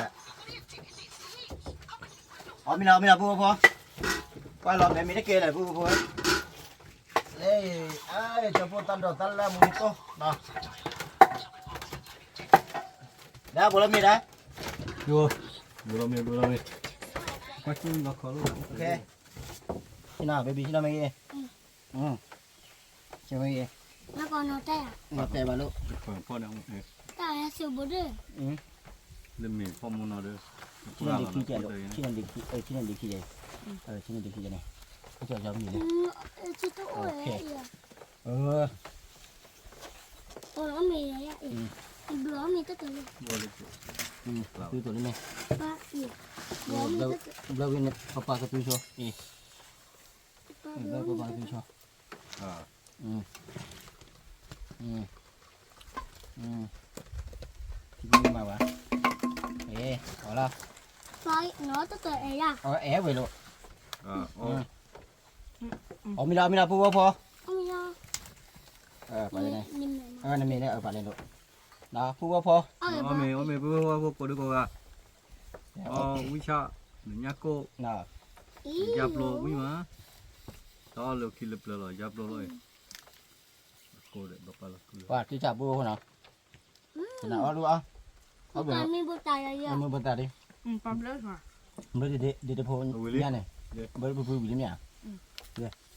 အီၣ်မ့ၤလီၤ ပုၢ်ဖိ, ကွၢ်လီၤ မဲမ့ၢ်တကဲလၢၤ ပုၢ်ဖိ, လၢ အဲ ကၠီဖိတၢ်ဒိးတၢ်လၢမူကီၢ်နီၤ, ဒၣ်ဘိလီၤမ့ၢ်ဒၣ်, ဘိလီၤမ့ၢ် ဘိလီၤမ့ၢ်, ဟံးနီၤ baby ဟံးနီၤမ့ၢ်ဂ့ၤ, ဟံးနီၤမ့ၢ်ဂ့ၤ, နီၤတဲဘၣ်လိၣ်, တၢ်ဟဲစိဘိဒၣ်, လၢမ့ၢ်ဖီမူနီၤဒီး, ဆံနၤဒ့ခံကဲးလိၣ်, ဆံနၤဒ့ခံ, ဆံနၤဒ့ခံကဲး, ဆံနၤဒ့ခံကဲးန့ၣ်, ကၠီကၠီမံၤန့ၣ်, အမ့ၢ်, ဘျီမ့ၢ်တၢ်တလၢ, သုသိးလၢန့ၣ်, ဘျီဝံၤန့ၣ် ပပာ်ကသူဆီ, ဘျီပပာ်ကသူဆီ, ထံမ့ၢ်မၤဝဲ, အီၤလီၤ, အဲၣ်ဝဲလိာ်, အီၣ်မ့ၤလီၤ အီၣ်မ့ၤလီၤ ပုၢ်ဝဲၢ်ဖိ, နမ့ၢ်န့ၣ် ပာ်လဲၤလိာ်, ပုၢ်ဝဲၢ်ဖိ, အီၣ်မ့ၤ အီၣ်မ့ၤ ပုၢ်ဝဲၢ်ဖိ ကိးဒုကိးဂၤ, အီၣ်ဝံၣ်ဆၣ်, နညၣ်ကိၣ်, ယါပျိဝံၣ်မး, တအီၣ်လၢခံလၢပျၢၤလီၤ ယါပျိလီၤအံၤ, ပှၤတံၢ်ဆၣ်ပုၢ်ဝဲၢ်ဖိနီၤ, နအီၣ်ဒိၣ်အီၣ်, မ့ၢ်ဘိတၢ်ဒ်, ဘျၢဒ့တဖိညါန့ၣ်, ဘျၢပူၤပူၤဝံၤလံမ့ၢ်ဧ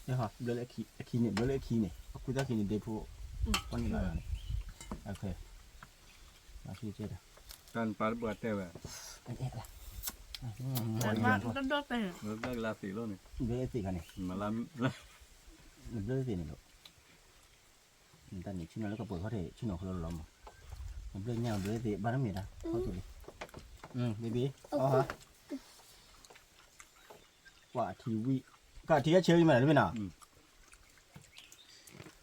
ါ, ဘျၢလၢအခံန့ၣ် ဘျၢလၢအခံန့ၣ် အကူတၢ်ခံန့ၣ် ဒ့ဖိ, ပှၤန့ၣ်လီၤ, တၢ်နပာ်တပှၢ်တဲဝဲ, ဘျၢသ့ၣ်ခါန့ၣ်, ဘျၢသ့ၣ်န့ၣ်လိာ်, တၢ်န့ၣ် ဆ့ၣ်နီၤလၢကပှဲၤခီၣ်ထံး ဆ့ၣ်နီၤခီလီၤလီၤမး, ဘျၢညါဘျၢသ့ၣ် ဘၣ်တမ့ၢ်တၢ် ခီၣ်ထံးလံ, baby, အီၣ်ဟါ, ကွၢ်ထံဝံၣ်, ကွၢ်ထံကဆၢဝံၣ်မးတမ့ၢ်နီၤ,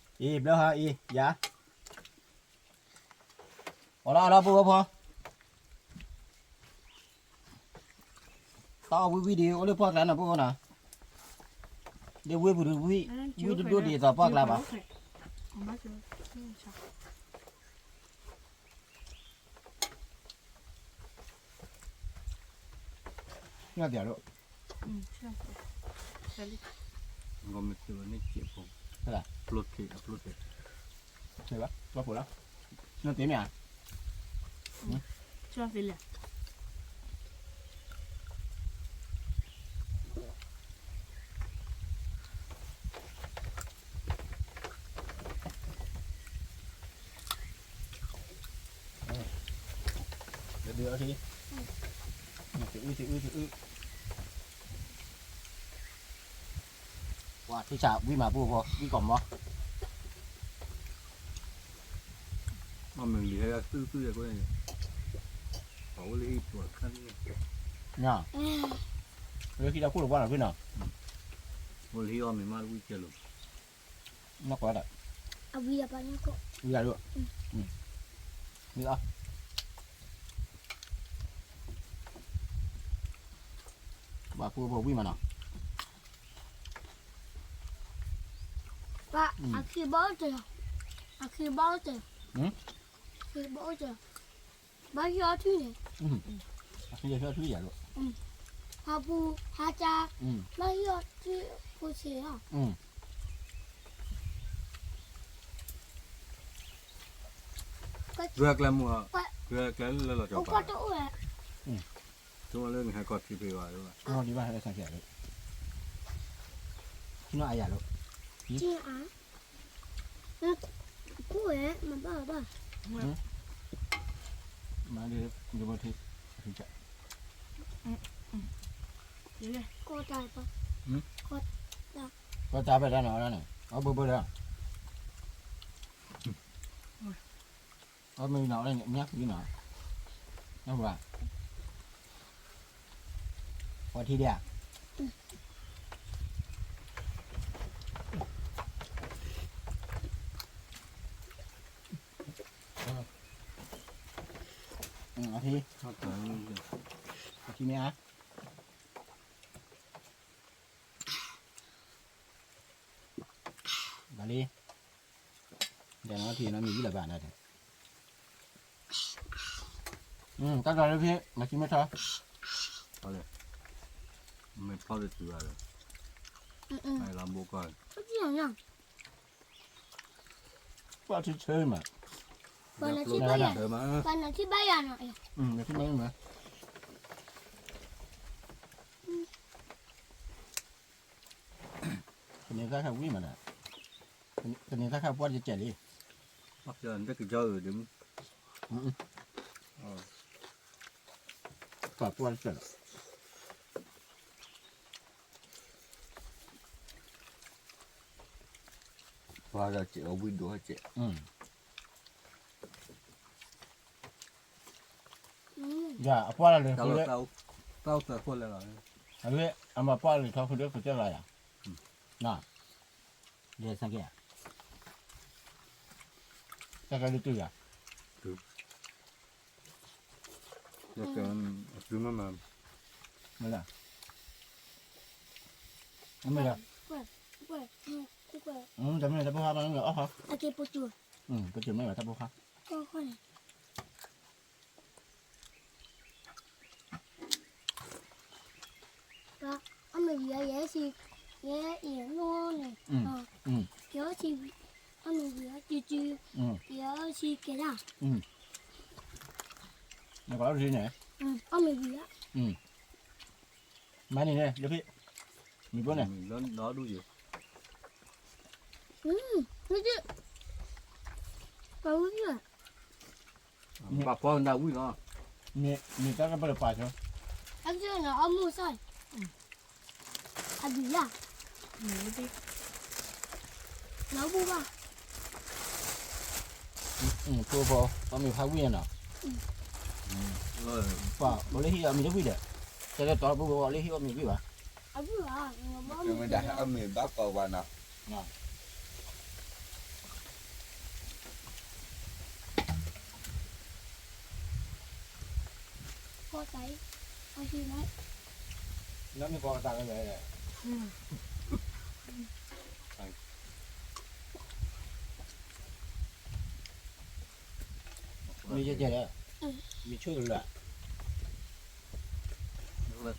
အံၤ ဘျၢဟါအံၤ ယၤ, အီၣ်လီၤအီၣ်လီၤ ပုၢ်ဖိဖိ တၢ်အီၣ်ဝံၣ်ဝံၣ်ဒံး အိၣ်လၢပှၢ်ကျါနီၤ ပုၢ်ဖိနီၤ, ဒ်ဝံၣ်ပူၤဒံးဝံၣ်, ဝံၣ်တဒိၣ်ဒံးသိးပှၢ်ကျါဘၣ်, ညၣ်တၢ်လိၣ်, ပျိထံး ပျိထံး, ဘၣ်ဖိလီၤ, နတ့မ့ၢ်ဧါ ဒုးအီထံ, တအုတအုတအု, ပှၤထံဆးဝံၣ်မး ပုၢ်ဖိ ဝံၣ်ကီးမီၤ, အီၣ်မ့ၤလံၤဟဲသုသုယကွဲၢ်န့ၣ်, ပှၤအိၣ်လၢဟံၣ်ပှၤခါန့ၣ်, လၢဟံၣ်တၢ်ခိၣ်တပှၢ်နီၤဖံနီၤ, အိၣ်လၢဟံၣ်အီၣ်မ့ၤမးတဝံၣ်ကဲလိာ် နီၢ်ကီၢ်ဒၣ်, အဝံၤအပှၤညါကိၣ်, ဝံၤအဒိၣ်, ဝံၤအီၣ်, ဘၣ်ပုၢ်ဖိဝံၣ်မးနီၤ, ဘၣ်, အခံဘၣ်အိၣ်တၢ်, အခံဘၣ်အိၣ်တၢ်, အခံဘၣ်အိၣ်တၢ်, ဘၣ်ဟံၣ်အီၣ်ထံန့ၣ်, အခံဟံၣ်အီၣ်ထံယၤလိာ်, ဟးပူၤ, ဟးကၢ, ဘၣ်ဟံၣ်အီၣ်ထံဖိဆံးလီၤ, ဂၢၢ်ကျဲမူ, ဂၢၢ်ကျဲလၢလီၤကၠီၤပၤ, အိၣ်ပှၢ်တအိၣ်ဝဲ, ဆိကမိၣ်လၢနဟဲကီၢ်ထံဖံးဝဲ, ဒ်ဘၣ်ဟဲလၢဆၣ်ခံဂၤလိာ်, ထံနီၢ်အါယၤလိာ်, ထံနီၢ်အါ, ပူၤဝဲ, မၤဘၣ်ဘၣ်, မၤဒ်, ဒ်ဘၣ်ထံ, ထံကၢ်, ကီၢ်တၢ်, ကီၢ်တၢ်ဖဲတၢ်နီၤန့ၣ် အီၣ်ဘၢဘၢဒီး, အီၣ်မ့ၤနီၤ ညၣ်ဖုနီၤ, ညၣ်ဖုဘၣ်, ပှၤထံဒၣ်ဧါ, အထံ, အထံမ့ၢ်ဧါ, ဘၣ်လံ, ဒီးနထံနီၤမ့ၢ်ဝံၣ်လၢၤဘၣ်နၤ, တၢ်ကလၢဖံ မၤဆံမ့ၢ်ထီ, မ့ၢ်ထီတတုၤဘၣ်ဒီး, လၢဘိကီၢ်, ပှၤထံဆၢမး, ပှၤနထံၣ်ဘၣ်ယၤ, ပှၤနထံၣ်ဘၣ်ယၤနီၤ, နထံၣ်ဘၣ်ယၤမး, ကန့ၢ်သၣ်ခါဝံၤမးဒၣ်, ကန့ၢ်သၣ်ခါပှၢ်တကဲးလံ, ကကၠီအုးဒ်မုၢ်, ပှၢ်ပှၢ်တကဲးလီၤ. ပှၤဒီးစဲးအီၤဝံၤဒိၣ်ဟဲစဲး, ယၤအပှၢ်လၢာ်လၢာ်ဖိလၢ, အဝဲအမၤပှၢ်လၢာ်ထီၣ်ဖိ ဒ်ကစၢ်လီၤယၤ, ယဲစၢ်ကဲ, စၢ်ကဲဒ်တုၤယၤ, မ့ၢ်ဒၣ်, မ့ၢ်ဒၣ်, တမ့ၢ်တၢ်ဖိဟါဘၣ်န့ၣ်လီၤ, အီၣ်ဟါ, ပစိၤမ့ၢ်ဘၣ်တၢ်ဖိဟါ, အီ� အီၣ်မ့ၤဝံၤ ယဲအံၤ, ယဲအံၤနီၢ်န့ၣ်, ယအီၣ်ဆံ, အီၣ်မ့ၤဝံၤ စုစု, ယအီၣ်ဆံကဲဒၣ်, နကီၢ်ရ့န့ၣ်, အီၣ်မ့ၤဝံၤ, မၤန့ၣ်န့ၣ် ဒိၣ်ဖံ, မ့ၢ်ဘိန့ၣ်, ဒိၣ်ယဲ, ပှၤဝံၤ ဘၣ်ဖီနၤဝံၤလီၤ, မ့ၢ်တၢ်ကပလၢပာ်ဆၢ, အကစၢ်နီၤအီၣ်မူၢ်စၢ်, အဒုးယၤ, နီၢ်ဘူၣ်ဘၣ်, ဖိဖိ, အီၣ်မ့ၤဖးဝံၤနီၤ, ပှၤအိၣ်လၢဟံၣ်အီၣ်မ့ၤတဝံၤဒီး, တဲလၢတီဖိဖိအီၣ်လၢဟံၣ်အီၣ်မ့ၤဝံၤဘၣ်, အဝဲဒၣ်အီၣ်မ့ၤဘၣ်ကီးဘၣ်နီၤ ကီၢ်သးအံၤ, အီၣ်ဟံၣ်မး, နီၢ်မ့ၢ်ကီၢ်သးကလဲၣ်, မ့ၢ်ယဲၢ်လဲၣ်, မ့ၢ်ဆိၣ်ကလၢာ်, ဒ်အဝဲ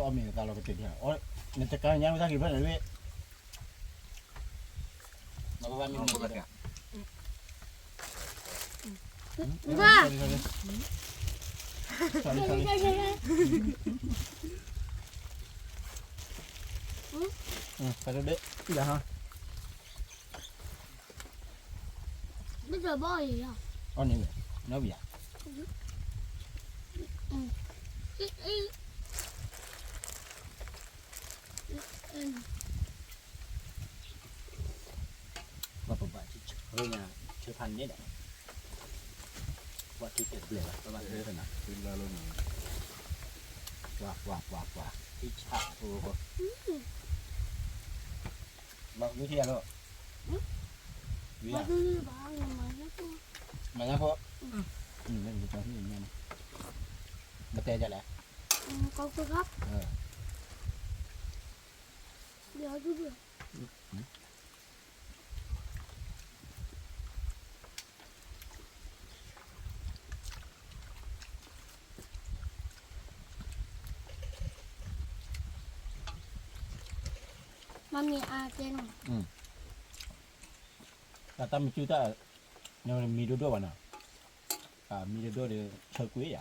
အီၣ်မ့ၤသးလီၤကတၢၢ်, နတကါညါဝဲသးက့ၤဖဲန့ၣ်ဝဲ မ့ၢ်ဘၣ်မ့ၢ်မ့ၢ်ဘၣ်, ဖဲဒၣ်, မ့ၢ်တဘီၣ်အံၤလီၤ, အီၣ်န့ၣ်, နီၢ်ဘံၣ်ယၤ, ပှၤပဘၣ်ထံဆၢညါ, ဆၢဖးန့ၣ်ဒီး, ပှၤထံတဲဘျဲၣ်ဘၣ် ပဘၣ်ထံဆၢနၤ, ပှၤပှၤပှၤပှၤ ထံဆၢဖိ, မၤကမံထံယၤလီၤ, မၤညါဖိ, မတဲဒ်လဲၣ်, မၤမ့ၢ်အါကဲနီၤ, တၢ်မ့ၢ်စုတၢ်, မံၤဒိၣ်ဒိၣ်ဘၣ်နီၤ, မံၤဒိၣ်ဒိၣ်ဒီး ဆၢကွံာ်ယၤ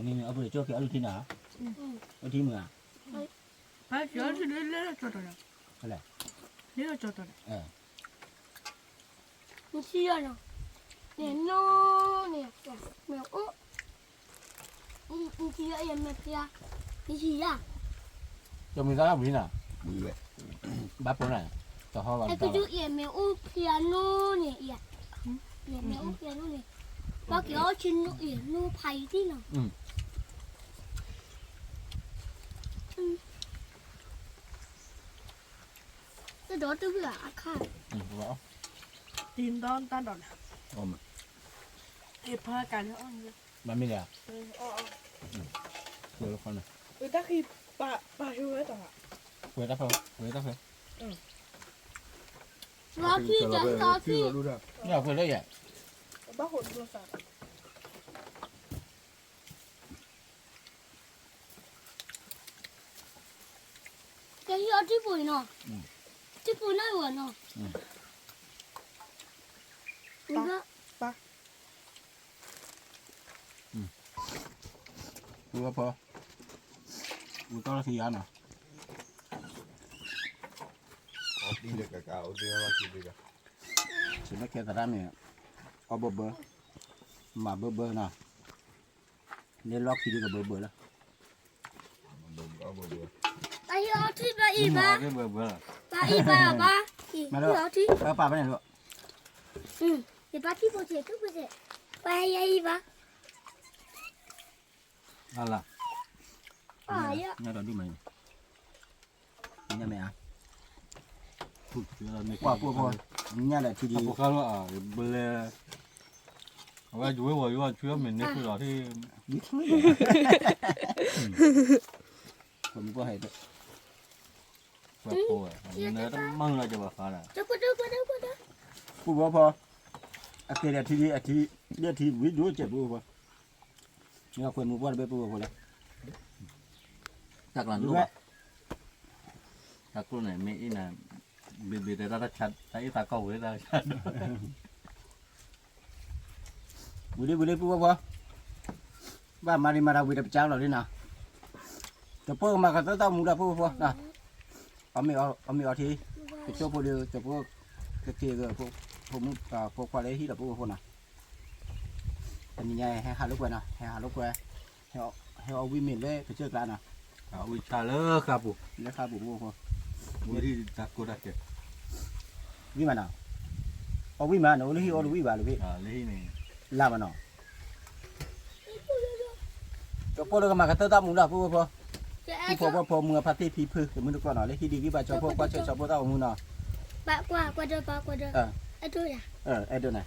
မ့မ့ၢ်အပူၤကၠီက့ၤအီၣ်လုၢ်ထံနၤ, အီၣ်ထံမုၢ်ဧါ, လဲၤ, နထံၣ်ယၤနီၤ, န့ၣ်နိန့ၣ်, မ့ၢ်အိၣ်, နထံၣ်ယၤအံၤမ့ၢ်ဖျါ, နထံၣ်ယၤ, တမုၢ်သၣ်ဝံၤနၤ, ဘၣ်ပိာ်နၤ, တဟီဘၣ်, အဲကစူအံၤမ့ၢ်အိၣ်ဖျါနိန့ၣ်အံၤ, မ့ၢ်အိၣ်ဖျါနိန့ၣ်, ဘၣ်က့ၤအီၣ်ဆ့နိအံၤ နိဖးယံၤသ့ၣ်နီၤ တဒီးတဝံၣ်အခါ, တံၤဒီတၢ်ဒီးန့ၣ်, အဖါကၤလၢအီၣ်န့ၣ်, မၤမ့ၢ်လဲၣ်, ဝဲလၢခီန့ၣ်, ဝဲတၢ်ဃံ, ပှဲၤတၢ်ဖဲ, ဝဲတၢ်ဖဲ, လီၤခံကလီၤခံ, လီၤဖဲလၢယဲ, ဘၣ်ဃိဒိၣ်စး ကဟံးအီၤထံပူၤအံၤနီၤ, ထံပူၤနီၢ်အံၤဝဲနီၤ, ပၢ်, ပၢ်, ဝံၤဖီ, ဝံၤကီၢ်လီၤထံယါနီၤ, ဆံးမ့ၢ်ခဲသရၣ်မ့ၢ်, အီၣ်ဘၢဘၢ, မၤဘၢဘၢနီၤ, လၢလီၢ်ခံဒုကဘၢဘၢလီၤ. ပၢ်ဟံးအီထံဘၣ်အံၤဘၣ်, ပၢ်အံၤဘၣ်ဘၣ်, ဟံးအီထံ, ပၢ်ပာ်ဖဲန့ၣ်လီၤ, ယပၢ်ထံဖိစဲးထူဖိစဲး, ပၢ်ဟံးအံၤဘၣ်, အလၤ, ညါဒီးဒုမး, ညါမ့ၢ်ဧါ, ကွၢ်ပှိၢ်ဖိ, ညါဒီးထံဒံး, ဘျဲ အဝဲယဝဲဝီၤယွၤဆူမ့ၢ်န့ၢ်ဃုာ်လီၤထံၣ်, ပှဲၤမုၢ်ပှၢ်ဟဲ, ပှဲၤဖိဝဲ, နတမၤလီၤကဘၣ်ဃါဒီး, ပှဲၤဖိ, အကဲဒီးထံဒံးအထံ, ဒ်ထံဝံၤဒိၣ်စဲးပှဲၤဖိ, ပှဲၤမုၢ်ပှၢ်တဘ့ၣ်ပှဲၤဖိလဲၣ်, တၢ်ကျါန့ၣ်, တၢ်ကျိန့ၣ် မ့ၢ်အ့ၣ်နၤ, ဘ့ၣ်ဘ့ၣ်တဲတၢ်တၢ်ဆါ, တၢ်အ့ၣ်သးကီၢ်ဝဲတၢ်ဆါ, ဝံၤလံဝံၤလံပှဲၤဖိ, ဘၣ်မၤရံမၤတၢ်ဝံၤဒီးပကၢလီၤလံနီၤ, တပိၢ်ကမၤကသၢသီမူလၢပှဲၤဖိနီၤ, အီၣ်မ့ၤအီထံ, ကဆိဖိဒီး ကဖိ, ကက့ၤဂ့ၤ, ဖိမုၣ်ဖိခွါလၢဟံၣ်ဒီးပှဲၤဖိနီၤ, တနံၤညါဟဲဟးလိာ်ကွဲနီၤ, ဟဲဟးလိာ်ကွဲ, ဟဲအီၣ်ဝံၣ်မ့ၤလၢကစၢၢ်ကျါနီၤ, ဝံၣ်ဆါလၢဃါပူၤ, လၢဃါပူၤပှဲၤဖိ, ဝံၣ်တၢ်ကိၢ်တၢ်ဂီၤ, ဝံၣ်မးနီၤ, အီၣ်ဝံၣ်မးနီၤ, အိၣ်လၢဟံၣ်အီၣ်တဝံၣ်ဘၣ်လၢၤဘ့ၣ်, လၢမးနီၤ ကပိာ်လၢကမၤကတၢၢ်တၢ်မူလၢပှဲၤဖိ, ဖံဖိဖိမုၢ်အဖါတံၢ်ဖံဖု တမုၢ်တကိးနီၤ လၢဟံၣ်ဒံးဂံၢ်ဘါကၠီဖိကွၢ်ဆၢကၠီဖိတၢ်အိၣ်မူနီၤ, အဲၣ်ဒိးနၤ,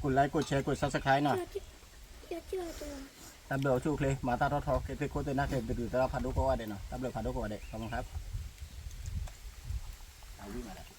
ကိးlikeကိးshareကိးsubscribeနီၤ, တၢ်ဘျုးအိၣ်ဆူၣ်အိၣ်ချ့ မၤတၢ်ထီၣ်ထီ ကဲသ့ၣ်ခိၣ်သ့ၣ်နၢ်ကဲ ပဒုးသရၣ်ဖးဒိၣ်ကိးဂၤဒဲးနီၤ, တၢ်ဘျုးဖးဒိၣ်ကိးဂၤဒဲး ခီမီခါ, အဝံၣ်မး